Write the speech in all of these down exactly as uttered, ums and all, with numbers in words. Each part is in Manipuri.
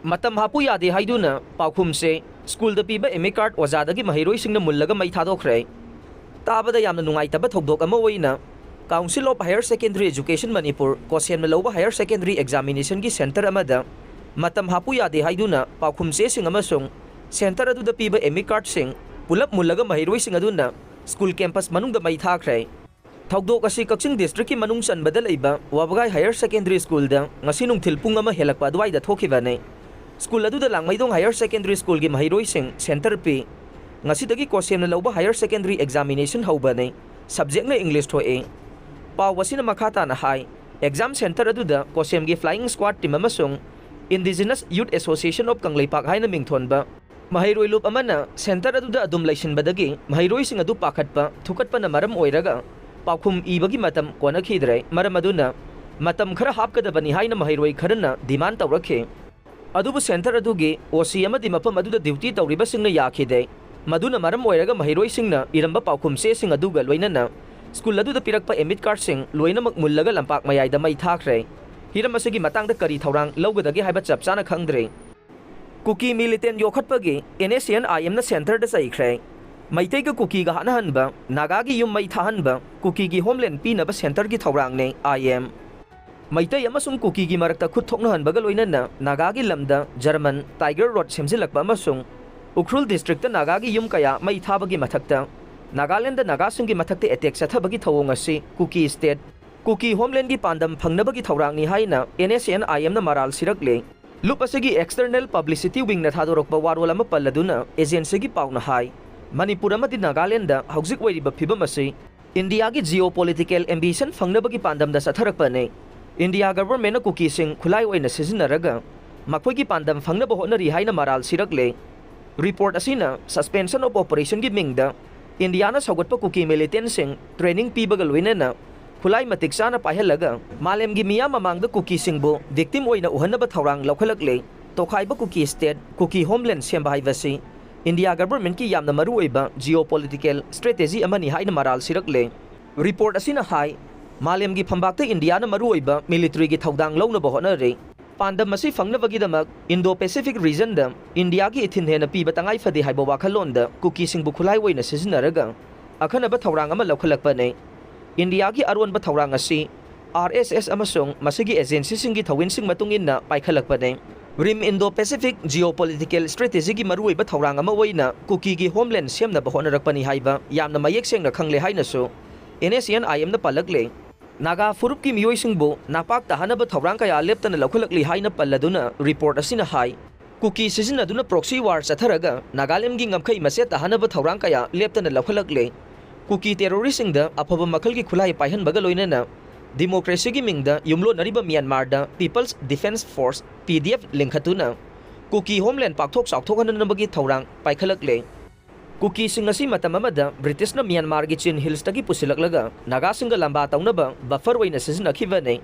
ꯃꯇꯝ ꯍꯥꯞꯄꯨ ꯌꯥꯗꯦ ꯍꯥꯏꯗꯨꯅ ꯄꯥꯎꯈꯨꯝꯁꯦ ꯁ꯭ꯀꯨꯜꯗ ꯄꯤꯕ ꯑꯦꯃꯤꯠ ꯀꯥꯔꯗ ꯑꯣꯖꯥꯗꯒꯤ ꯃꯍꯩꯔꯣꯏꯁꯤꯡꯅ ꯃꯨꯜꯂꯒ ꯃꯩ ꯊꯥꯗꯣꯛꯈ꯭ꯔꯦ꯫ ꯇꯥꯕꯗ ꯌꯥꯝꯅ ꯅꯨꯡꯉꯥꯏꯇꯕ ꯊꯧꯗꯣꯛ ꯑꯃ ꯑꯣꯏꯅ Council of Higher Secondary Education Manipur, ꯀꯣꯁꯦꯝꯅ ꯂꯧꯕ ꯍꯥꯌꯔ ꯁꯦꯀꯦꯟꯗꯔꯤ ꯑꯦꯛꯖꯥꯃꯤꯅꯦꯁꯟꯒꯤ ꯁꯦꯟꯇꯔ ꯑꯃꯗ ꯃꯇꯝ ꯍꯥꯞꯄꯨ ꯌꯥꯗꯦ ꯍꯥꯏꯗꯨꯅ ꯄꯥꯎꯈꯨꯝ ꯆꯦꯁꯤꯡ ꯑꯃꯁꯨꯡ ꯁꯦꯟꯇꯔ ꯑꯗꯨꯗ ꯄꯤꯕ ꯑꯦꯃꯤꯠ ꯀꯥꯔꯗꯁꯤꯡ ꯄꯨꯂꯞ ꯃꯨꯜꯂꯒ ꯃꯍꯩꯔꯣꯏꯁꯤꯡ ꯑꯗꯨꯅ ꯁ꯭ꯀꯨꯜ ꯀꯦꯝꯄꯁ ꯃꯅꯨꯡꯗ ꯃꯩ ꯊꯥꯈ꯭ꯔꯦ꯫ ꯊꯧꯗꯣꯛ ꯑꯁꯤ ꯀꯛꯆꯤꯡ ꯗꯤꯁꯇ꯭ꯔꯤꯛꯀꯤ ꯃꯅꯨꯡ ꯆꯟꯕꯗ ꯂꯩꯕ ꯋꯥꯕꯒꯥꯏ ꯍꯥꯌꯔ ꯁꯦꯀꯦꯟꯗꯔꯤ ꯁ꯭ꯀꯨꯜꯗ ꯉꯁꯤ ꯅꯨꯡꯊꯤꯜ ꯄꯨꯡ ꯑꯃ ꯍꯦꯜꯂꯛꯄ ꯑꯗꯨꯋꯥꯏꯗ ꯊꯣꯛꯈꯤꯕꯅꯤ꯫ ꯁ꯭ꯀꯨꯜ ꯑꯗꯨꯗ ꯂꯥꯡꯃꯩꯗꯣꯡ ꯍꯥꯌꯔ ꯁꯦꯀꯦꯟꯗꯔꯤ ꯁ꯭ꯀꯨꯜꯒꯤ ꯃꯍꯩꯔꯣꯏꯁꯤꯡ ꯁꯦꯟꯇꯔ ꯄꯤ꯫ ꯉꯁꯤꯗꯒꯤ ꯀꯣꯁꯦꯝꯅ ꯂꯧꯕ ꯍꯥꯌꯔ ꯁꯦꯀꯦꯟꯗꯔꯤ ꯑꯦꯛꯖꯥꯃꯤꯅꯦꯁꯟ ꯍꯧꯕꯅꯤ꯫ ꯁꯕꯖꯦꯛꯅ ꯏꯪꯂꯤꯁ ꯊꯣꯛꯏ꯫ ꯄꯥꯎ ꯑꯁꯤꯅ ꯃꯈꯥ ꯇꯥꯅ ꯍꯥꯏ, ꯑꯦꯛꯖꯥꯝ ꯁꯦꯟꯇꯔ ꯑꯗꯨꯗ ꯀꯣꯁꯦꯝꯒꯤ Flying Squad Team ꯑꯃꯁꯨꯡ Indigenous Youth Association of Kangleipak ꯍꯥꯏꯅ ꯃꯤꯡꯊꯣꯟꯕ ꯃꯍꯩꯔꯣꯏ ꯂꯨꯞ ꯑꯃꯅ ꯁꯦꯟꯇꯔ ꯑꯗꯨꯗ ꯑꯗꯨꯝ ꯂꯩꯁꯤꯟꯕꯗꯒꯤ ꯃꯍꯩꯔꯣꯏꯁꯤꯡ ꯑꯗꯨ ꯄꯥꯈꯠꯄ ꯊꯨꯀꯠꯄꯅ ꯃꯔꯝ ꯑꯣꯏꯔꯒ ꯄꯥꯎꯈꯨꯝ ꯏꯕꯒꯤ ꯃꯇꯝ ꯀꯣꯟꯅꯈꯤꯗ꯭ꯔꯦ꯫ ꯃꯔꯝ ꯑꯗꯨꯅ ꯃꯇꯝ ꯈꯔ ꯍꯥꯞꯀꯗꯕꯅꯤ ꯍꯥꯏꯅ ꯃꯍꯩꯔꯣꯏ ꯈꯔꯅ ꯗꯤꯃꯥꯟ ꯇꯧꯔꯛꯈꯤ꯫ ꯑꯗꯨꯕꯨ ꯁꯦꯟꯇꯔ ꯑꯗꯨꯒꯤ ꯑꯣ ꯁꯤ ꯑꯃꯗꯤ ꯃꯐꯝ ꯑꯗꯨꯗ ꯗ꯭ꯌꯨꯇꯤ ꯇꯧꯔꯤꯕꯁꯤꯡꯅ ꯌꯥꯈꯤꯗꯦ꯫ ꯃꯗꯨꯅ ꯃꯔꯝ ꯑꯣꯏꯔꯒ ꯃꯍꯩꯔꯣꯏꯁꯤꯡꯅ ꯏꯔꯝꯕ ꯄꯥꯎꯈꯨꯝ ꯆꯦꯁꯤꯡ ꯑꯗꯨꯒ ꯂꯣꯏꯅꯅ ꯁ꯭ꯀꯨꯜ ꯑꯗꯨꯗ ꯄꯤꯔꯛꯄ ꯑꯦꯃꯤꯠ ꯀꯥꯔꯗꯁꯤꯡ ꯂꯣꯏꯅꯃꯛ ꯃꯨꯜꯂꯒ ꯂꯝꯄꯥꯛ ꯃꯌꯥꯏꯗ ꯃꯩ ꯊꯥꯈ꯭ꯔꯦ꯫ ꯍꯤꯔꯝ ꯑꯁꯤꯒꯤ ꯃꯇꯥꯡꯗ ꯀꯔꯤ ꯊꯧꯔꯥꯡ ꯂꯧꯒꯗꯒꯦ ꯍꯥꯏꯕ ꯆꯞ ꯆꯥꯅ ꯈꯪꯗ꯭ꯔꯤ꯫ ꯀꯨꯀꯤ ꯃꯤꯂꯤꯇꯦꯟ ꯌꯣꯛꯈꯠꯄꯒꯤ N S C N I M ꯅ ꯁꯦꯟꯇꯔꯗ ꯆꯩꯈ꯭ꯔꯦ꯫ ꯃꯩꯇꯩꯒ ꯀꯨꯀꯤꯒ ꯍꯥꯠꯅꯍꯟꯕ, ꯅꯥꯒꯥꯒꯤ ꯌꯨꯝ ꯃꯩ ꯊꯥꯍꯟꯕ, ꯀꯨꯀꯤꯒꯤ ꯍꯣꯝꯂꯦꯟ ꯄꯤꯅꯕ ꯁꯦꯟꯇꯔꯒꯤ ꯊꯧꯔꯥꯡꯅꯦ I M꯫ ꯃꯩꯇꯩ ꯑꯃꯁꯨꯡ ꯀꯨꯀꯤꯒꯤ ꯃꯔꯛꯇ ꯈꯨꯠ ꯊꯣꯛꯅꯍꯟꯕꯒ ꯂꯣꯏꯅꯅ ꯅꯥꯒꯥꯒꯤ ꯂꯝꯗ ꯖꯔꯃꯟ ꯇꯥꯏꯒꯔ ꯔꯣꯗ ꯁꯦꯝꯖꯤꯜꯂꯛꯄ ꯑꯃꯁꯨꯡ ꯎꯈ꯭ꯔꯨꯜ ꯗꯤꯁꯇ꯭ꯔꯤꯛꯇ ꯅꯥꯒꯥꯒꯤ ꯌꯨꯝ ꯀꯌꯥ ꯃꯩ ꯊꯥꯕꯒꯤ ꯃꯊꯛꯇ ꯅꯥꯒꯥꯂꯦꯟꯗ ꯅꯥꯒꯥꯁꯤꯡꯒꯤ ꯃꯊꯛꯇ ꯑꯦꯇꯦꯛ ꯆꯠꯊꯕꯒꯤ ꯊꯧꯑꯣꯡ ꯑꯁꯤ ꯀꯨꯀꯤ ꯁ꯭ꯇꯦꯠ, ꯀꯨꯀꯤ ꯍꯣꯝꯂꯦꯟꯒꯤ ꯄꯥꯟꯗꯝ ꯐꯪꯅꯕꯒꯤ ꯊꯧꯔꯥꯡꯅꯤ ꯍꯥꯏꯅ N S C N I M ꯅ ꯃꯔꯥꯜ ꯁꯤꯔꯛꯂꯦ꯫ ꯂꯨꯞ ꯑꯁꯤꯒꯤ External Publicity Wing ꯅ ꯊꯥꯗꯣꯔꯛꯄ ꯋꯥꯔꯣꯜ ꯑꯃ ꯄꯜꯂꯗꯨꯅ ꯑꯦꯖꯦꯟꯁꯤꯒꯤ ꯄꯥꯎꯅ ꯍꯥꯏ, ꯃꯅꯤꯄꯨꯔ ꯑꯃꯗꯤ ꯅꯥꯒꯥꯂꯦꯟꯗ ꯍꯧꯖꯤꯛ ꯑꯣꯏꯔꯤꯕ ꯐꯤꯕꯝ ꯑꯁꯤ ꯏꯟꯗꯤꯌꯥꯒꯤ geopolitical ambition ꯐꯪꯅꯕꯒꯤ ꯄꯥꯟꯗꯝꯗ ꯆꯠꯊꯔꯛꯄꯅꯤ꯫ ꯏꯟꯗꯤꯌꯥ ꯒꯚꯔꯟꯃꯦꯟꯠꯅ ꯀꯨꯀꯤꯁꯤꯡ ꯈꯨꯠꯂꯥꯏ ꯑꯣꯏꯅ ꯁꯤꯖꯤꯟꯅꯔꯒ ꯃꯈꯣꯏꯒꯤ ꯄꯥꯟꯗꯝ ꯐꯪꯅꯕ ꯍꯣꯠꯅꯔꯤ ꯍꯥꯏꯅ ꯃꯔꯥꯜ ꯁꯤꯔꯛꯂꯦ꯫ ꯔꯤꯄꯣꯔꯠ ꯑꯁꯤꯅ Suspension of Operation ꯒꯤ ꯃꯤꯡꯗ ꯏꯟꯗꯤꯌꯥꯅ ꯁꯧꯒꯠꯄ ꯀꯨꯀꯤ ꯃꯤꯂꯤꯇꯦꯟꯠꯁꯤꯡ ꯇ꯭ꯔꯦꯅꯤꯡ ꯄꯤꯕꯒ ꯂꯣꯏꯅꯅ ꯈꯨꯠꯂꯥꯏ ꯃꯇꯤꯛ ꯆꯥꯅ ꯄꯥꯏꯍꯜꯂꯒ ꯃꯥꯂꯦꯝꯒꯤ ꯃꯤꯌꯥꯝ ꯃꯃꯥꯡꯗ ꯀꯨꯀꯤꯁꯤꯡꯕꯨ victim ꯑꯣꯏꯅ ꯎꯍꯟꯅꯕ ꯊꯧꯔꯥꯡ ꯂꯧꯈꯠꯂꯛꯂꯦ꯫ ꯇꯣꯈꯥꯏꯕ ꯀꯨꯀꯤ ꯁ꯭ꯇꯦꯠ, ꯀꯨꯀꯤ ꯍꯣꯝꯂꯦꯟ ꯁꯦꯝꯕ ꯍꯥꯏꯕꯁꯤ ꯏꯟꯗꯤꯌꯥ ꯒꯚꯔꯟꯃꯦꯟꯠꯀꯤ ꯌꯥꯝꯅ ꯃꯔꯨꯑꯣꯏꯕ geopolitical strategy ꯑꯃꯅꯤ ꯍꯥꯏꯅ ꯃꯔꯥꯜ ꯁꯤꯔꯛꯂꯦ꯫ ꯔꯤꯄꯣꯔꯠ ꯑꯁꯤꯅ ꯍꯥꯏ, ꯃꯥꯂꯦꯝꯒꯤ ꯐꯝꯕꯥꯛꯇ ꯏꯟꯗꯤꯌꯥꯅ ꯃꯔꯨꯑꯣꯏꯕ ꯃꯤꯂꯤꯇꯔꯤꯒꯤ ꯊꯧꯗꯥꯡ ꯂꯧꯅꯕ ꯍꯣꯠꯅꯔꯤ꯫ ꯄꯥꯟꯗꯝ ꯑꯁꯤ ꯐꯪꯅꯕꯒꯤꯗꯃꯛ Indo-Pacific regionꯗ ꯏꯟꯗꯤꯌꯥꯒꯤ ꯏꯊꯤꯟ ꯍꯦꯟꯅ ꯄꯤꯕ ꯇꯉꯥꯏ ꯐꯗꯦ ꯍꯥꯏꯕ ꯋꯥꯈꯜꯂꯣꯟꯗ ꯀꯨꯀꯤꯁꯤꯡꯕꯨ ꯈꯨꯠꯂꯥꯏ ꯑꯣꯏꯅ ꯁꯤꯖꯤꯟꯅꯔꯒ ꯑꯈꯟꯅꯕ ꯊꯧꯔꯥꯡ ꯑꯃ ꯂꯧꯈꯠꯂꯛꯄꯅꯤ꯫ ꯏꯟꯗꯤꯌꯥꯒꯤ ꯑꯔꯣꯟꯕ ꯊꯧꯔꯥꯡ ꯑꯁꯤ ꯑꯥꯔ ꯑꯦꯁ ꯑꯦꯁ ꯑꯃꯁꯨꯡ ꯃꯁꯤꯒꯤ ꯑꯦꯖꯦꯟꯁꯤꯁꯤꯡꯒꯤ ꯊꯧꯑꯣꯏꯟꯁꯤꯡ ꯃꯇꯨꯡ ꯏꯟꯅ ꯄꯥꯏꯈꯠꯂꯛꯄꯅꯤ꯫ Rim Indo-Pacific geopolitical strategyꯒꯤ ꯃꯔꯨꯑꯣꯏꯕ ꯊꯧꯔꯥꯡ ꯑꯃ ꯑꯣꯏꯅ ꯀꯨꯀꯤꯒꯤ ꯍꯣꯝꯂꯦꯟ ꯁꯦꯝꯅꯕ ꯍꯣꯠꯅꯔꯛꯄꯅꯤ ꯍꯥꯏꯕ ꯌꯥꯝꯅ ꯃꯌꯦꯛ ꯁꯦꯡꯅ ꯈꯪꯂꯦ ꯍꯥꯏꯅꯁꯨ NSCN-IMꯅ ꯄꯜꯂꯛꯂꯦ꯫ ꯅꯥꯒꯥ ꯐꯨꯔꯨꯞꯀꯤ ꯃꯤꯑꯣꯏꯁꯤꯡꯕꯨ ꯅꯥꯄꯥꯛ ꯇꯥꯍꯟꯅꯕ ꯊꯧꯔꯥꯡ ꯀꯌꯥ ꯂꯦꯞꯇꯅ ꯂꯧꯈꯠꯂꯛꯂꯤ ꯍꯥꯏꯅ ꯄꯜꯂꯗꯨꯅ ꯔꯤꯄꯣꯔꯠ ꯑꯁꯤꯅ ꯍꯥꯏ, ꯀꯨꯀꯤ ꯁꯤꯖꯤꯟꯅꯗꯨꯅ proxy war ꯆꯠꯊꯔꯒ ꯅꯥꯒꯥꯂꯦꯟꯒꯤ ꯉꯝꯈꯩ ꯃꯆꯦꯠ ꯇꯥꯍꯟꯅꯕ ꯊꯧꯔꯥꯡ ꯀꯌꯥ ꯂꯦꯞꯇꯅ ꯂꯧꯈꯠꯂꯛꯂꯦ꯫ ꯀꯨꯀꯤ ꯇꯦꯔꯣꯔꯤꯁꯁꯤꯡꯗ ꯑꯐꯕ ꯃꯈꯜꯒꯤ ꯈꯨꯠꯂꯥꯏ ꯄꯥꯏꯍꯟꯕꯒ ꯂꯣꯏꯅꯅ ꯗꯤꯃꯣꯀ꯭ꯔꯦꯁꯤꯒꯤ ꯃꯤꯡꯗ ꯌꯨꯝꯂꯣꯟꯅꯔꯤꯕ ꯃ꯭ꯌꯥꯟꯃꯥꯔꯗ People's Defence Force, P D F ꯂꯤꯡꯈꯠꯇꯨꯅ ꯀꯨꯀꯤ ꯍꯣꯝꯂꯦꯟ ꯄꯥꯛꯊꯣꯛ ꯆꯥꯎꯊꯣꯛꯍꯟꯅꯅꯕꯒꯤ ꯊꯧꯔꯥꯡ ꯄꯥꯏꯈꯠꯂꯛꯂꯦ꯫ ꯀꯨꯀꯤꯁꯤꯡ ꯑꯁꯤ ꯃꯇꯝ ꯑꯃꯗ ꯕ꯭ꯔꯤꯇꯤꯁꯅ ꯃ꯭ꯌꯥꯟꯃꯥꯔꯒꯤ ꯆꯤꯟ ꯍꯤꯜꯁꯇꯒꯤ ꯄꯨꯁꯤꯜꯂꯛꯂꯒ ꯅꯥꯒꯥꯁꯤꯡꯒ ꯂꯝꯕꯥ ꯇꯧꯅꯕ buffer ꯑꯣꯏꯅ ꯁꯤꯖꯤꯟꯅꯈꯤꯕꯅꯤ꯫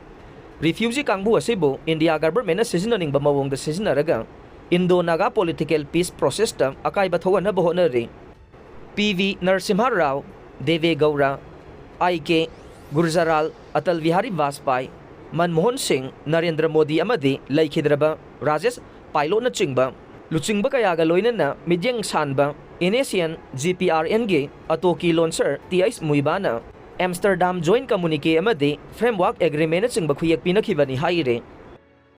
ꯔꯤꯐ꯭ꯌꯨꯖꯤ ꯀꯥꯡꯕꯨ ꯑꯁꯤꯕꯨ ꯏꯟꯗꯤꯌꯥ ꯒꯚꯔꯟꯃꯦꯟꯠꯅ ꯁꯤꯖꯤꯟꯅꯅꯤꯡꯕ ꯃꯑꯣꯡꯗ ꯁꯤꯖꯤꯟꯅꯔꯒ Indo-Naga political peace processꯇ ꯑꯀꯥꯏꯕ ꯊꯣꯛꯍꯟꯅꯕ ꯍꯣꯠꯅꯔꯤ꯫ ꯄꯤ ꯚꯤ ꯅꯔꯁꯤꯝꯍ ꯔꯥꯎ, ꯗꯦꯕꯦ ꯒꯧꯔꯥ, ꯑꯥꯏ ꯀꯦ ꯒꯨꯔꯖꯔꯥꯜ, ꯑꯇꯜ ꯕꯤꯍꯥꯔꯤ ꯕꯥꯖꯄꯥꯏ, ꯃꯟꯃꯣꯍꯟ ꯁꯤꯡ, ꯅꯔꯦꯟꯗ꯭ꯔ ꯃꯣꯗꯤ ꯑꯃꯗꯤ ꯂꯩꯈꯤꯗ꯭ꯔꯕ ꯔꯥꯖꯦꯁ ꯄꯥꯏꯂꯣꯠꯅꯆꯤꯡꯕ ꯂꯨꯆꯤꯡꯕ ꯀꯌꯥꯒ ꯂꯣꯏꯅꯅ ꯃꯤꯠꯌꯦꯡ ꯁꯥꯟꯕ NSCN-GPRNꯒꯤ ꯑꯇꯣꯀꯤ ꯂꯣꯟꯁꯔ T H ꯃꯨꯏꯕꯥꯅ Amsterdam joint communique ꯑꯃꯗꯤ framework agreementꯅꯆꯤꯡꯕ ꯈꯨꯌꯦꯛ ꯄꯤꯅꯈꯤꯕꯅꯤ ꯍꯥꯏꯔꯤ꯫